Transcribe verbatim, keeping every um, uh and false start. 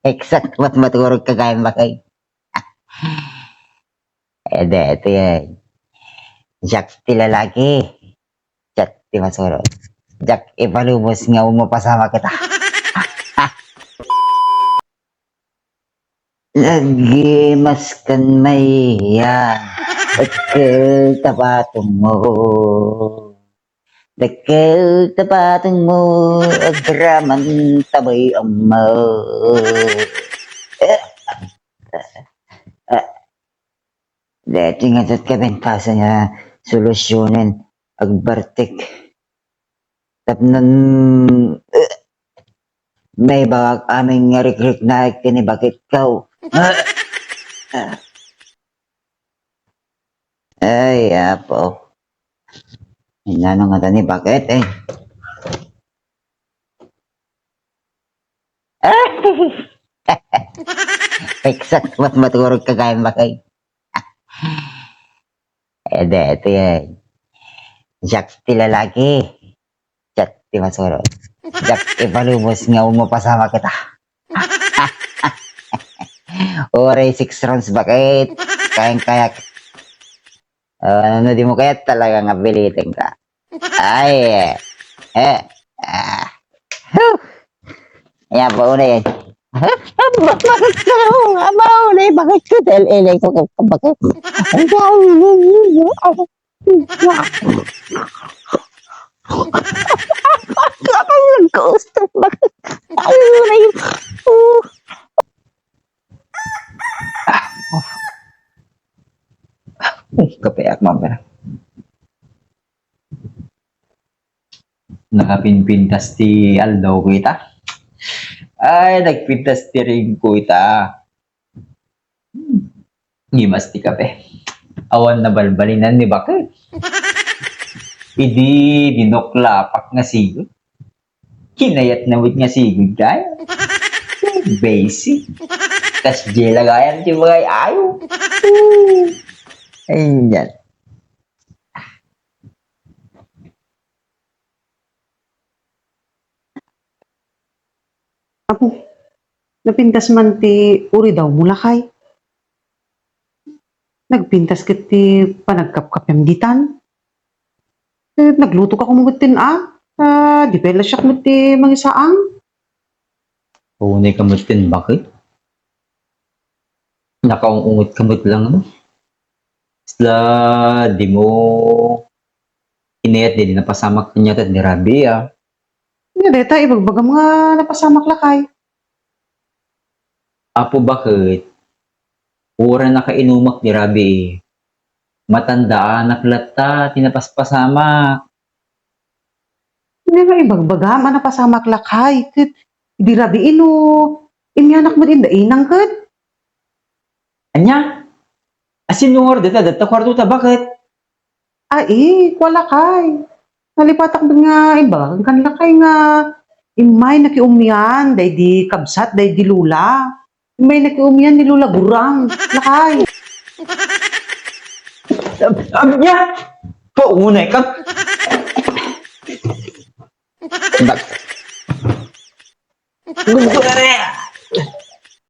Eksakto met maturog ka gayam, bakit? Eh, deti, eh. Jack ti lalaki. Jack ti masurot. Jack, ipalubos nga umapasama kita. Nagimaskan maya. Dakkel ta patungmo. Dakkel ta patungmo. Agraman ta bay ammo. Eh, eh, eh. Deti nga ket kabentasan nga solusyonen agbartek. Tapno, eh, maibagak amin nga rikriknaek ti ni baketko. Ay, apo. Inano nga ta ni baket, eh. Eksakto met maturog ka gayam, bakit? Eh, deti, eh. Jack ti lalaki. Jack ti masurot. Jack, ipalubos nga umapasama kita. Uray six rounds, bakit? Kayang-kayak. Ah, no dimo kayat, talaga nga pilitin ka. Ay, eh, eh, ah, huh. Ayan, pauna yan. Aba, aba, aba, aba, bakit ko dahil ilay ko, bakit? Ako nagkausap, bakit? Ay, ay, oh. Ay, kape ak, mama. Nakapinpintas ti aldaw ko ita. Ay, nagpintas ti ring ko ita. Hmm. Gimas ti kape. Awan nabalbalinan ni bakit. Idi dinuklapak nga sigud. Kinayat na met nga sigud kaya. Basic. Tas jela gayam ti bagay ayo. Ayan. Apo, napintas man ti uridawmo, lakay. Nagpintas ket ti panagkapkapiam ditan. Eh, nagluto ka kamo met tin, ah, ah, di pay la siak met ti mangisaang. Unay ka met tin, bakit? Nakaung-unget ka met lang, no? Isla, di mo inayat di napasamak kaniata ni Rabi, ah. Nga deta, ibagbagam nga napasamak lakay. Apo, bakit? Uray nakainumak ni Rabi, eh. Matandaanak latta ti napaspasamak. Nga ibagbagam a napasamak lakay, ket idi rabii no, immianak met inda inang ket. Ania? Asino nga deta, detta kuarto ta, bakit? Ai, kua lakay. Nalipatak met nga imbagak kan lakay nga immay nakiumian, daydi kabsat, daydi lula. May nakiumian ni Lola Gurang. Lakay. Am-, am-, ya. Paunay ka. Bak-,